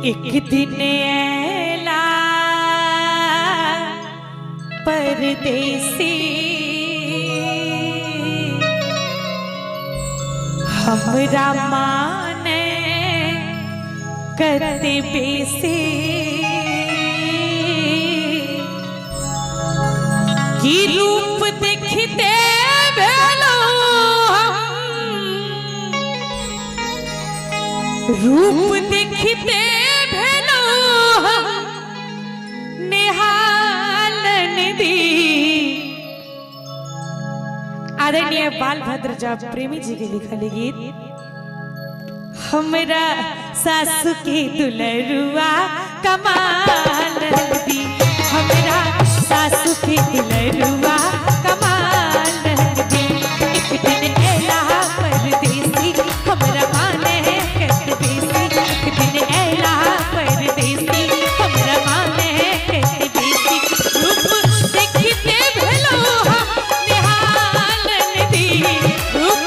एक दिन ऐला परदेसी, हमरा माने कते बेसी। की रूप देखते भेलो हम, रूप देखते भेलो हम निहाल दी। आदरणीय बालभद्र झा प्रेमी जी के लिखल गीत हमरा सासु के दुलरुआ कमाल दी, हमरा सासु के दुलरुआ कमाल दी। एक दिन ऐला परदेसी हमरा माने कत बेसी, एक दिन ऐला परदेसी हमरा माने कत बेसी। रूप देखते भेलो हम निहाल दी, रूप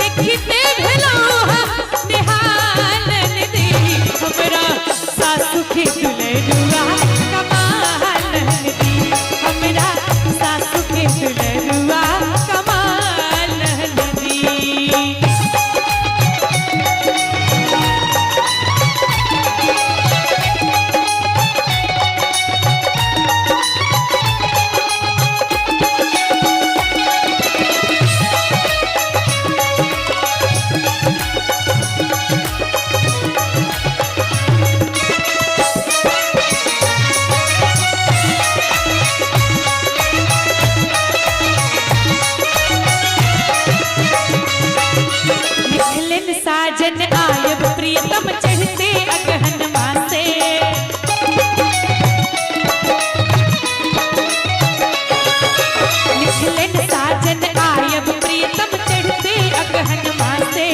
देखते भेलो हम निहाल दी। हमरा सासु के दुलरुआ कमाल दी, हमरा सासु के दुलरुआ कमाल दी। लिखलन साजन आयब प्रियतम चढ़ते अगहन मासे, लिखलन साजन आयब प्रियतम चढ़ते अगहन मासे।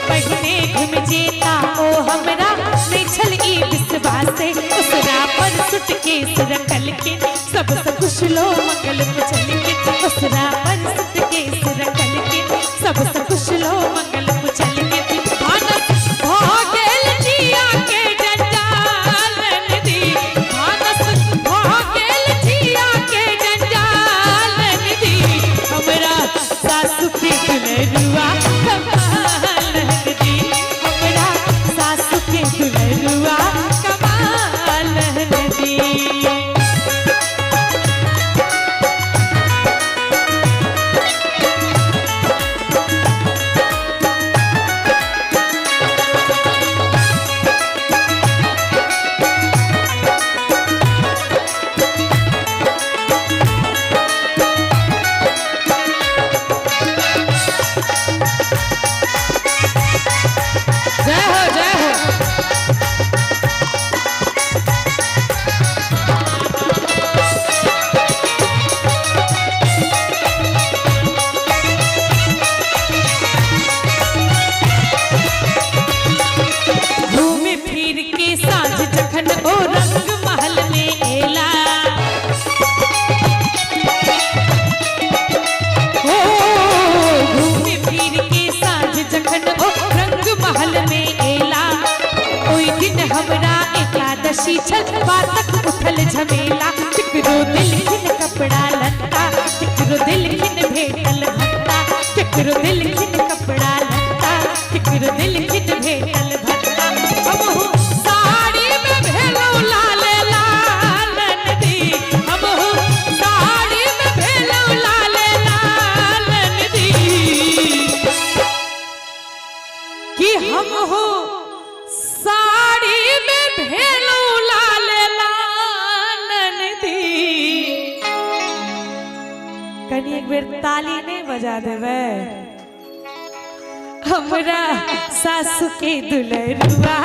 पहिने घुम जेता ओ हमरा नहीं छल ई विश्वासे, उसरा पर सुटकेस रखल के सब कुशलो मंगल पुछल के, उसरा पर सुटकेस रखल के सब कुशलो मंगल पुछल के। भानस भ गेल जिया के जंजाल दी, भानस भ गेल जिया के जंजाल दी। हमरा सासु के दुलरुआ कमाल दी, हमरा सासु के दुलरुआ कमाल दी। जय हो जय हो। घूम फिर के साँझ जखन ओ रंग महल में एला, ओ घूम फिर के साँझ जखन ओ रंग महल में एला। ओई दिन हमरा एकादशी छल बातक उठल झमेला, केकरो दिलखिन कपड़ा लत्ता, केकरो दिलखिन भेटल भत्ता, केकरो दिलखिन कपड़ा लत्ता, केकरो दिलखिन भेटल भत्ता। हमहु साड़ी में भेलो लाल लाल दी, हमहु साड़ी में भेलो लाल लाल दी। कि हमहु साड़ी में भेलो लाल लाल दी। कनी एक बेर ताली नहीं बजा देवे। हमरा सासु के दुलरुआ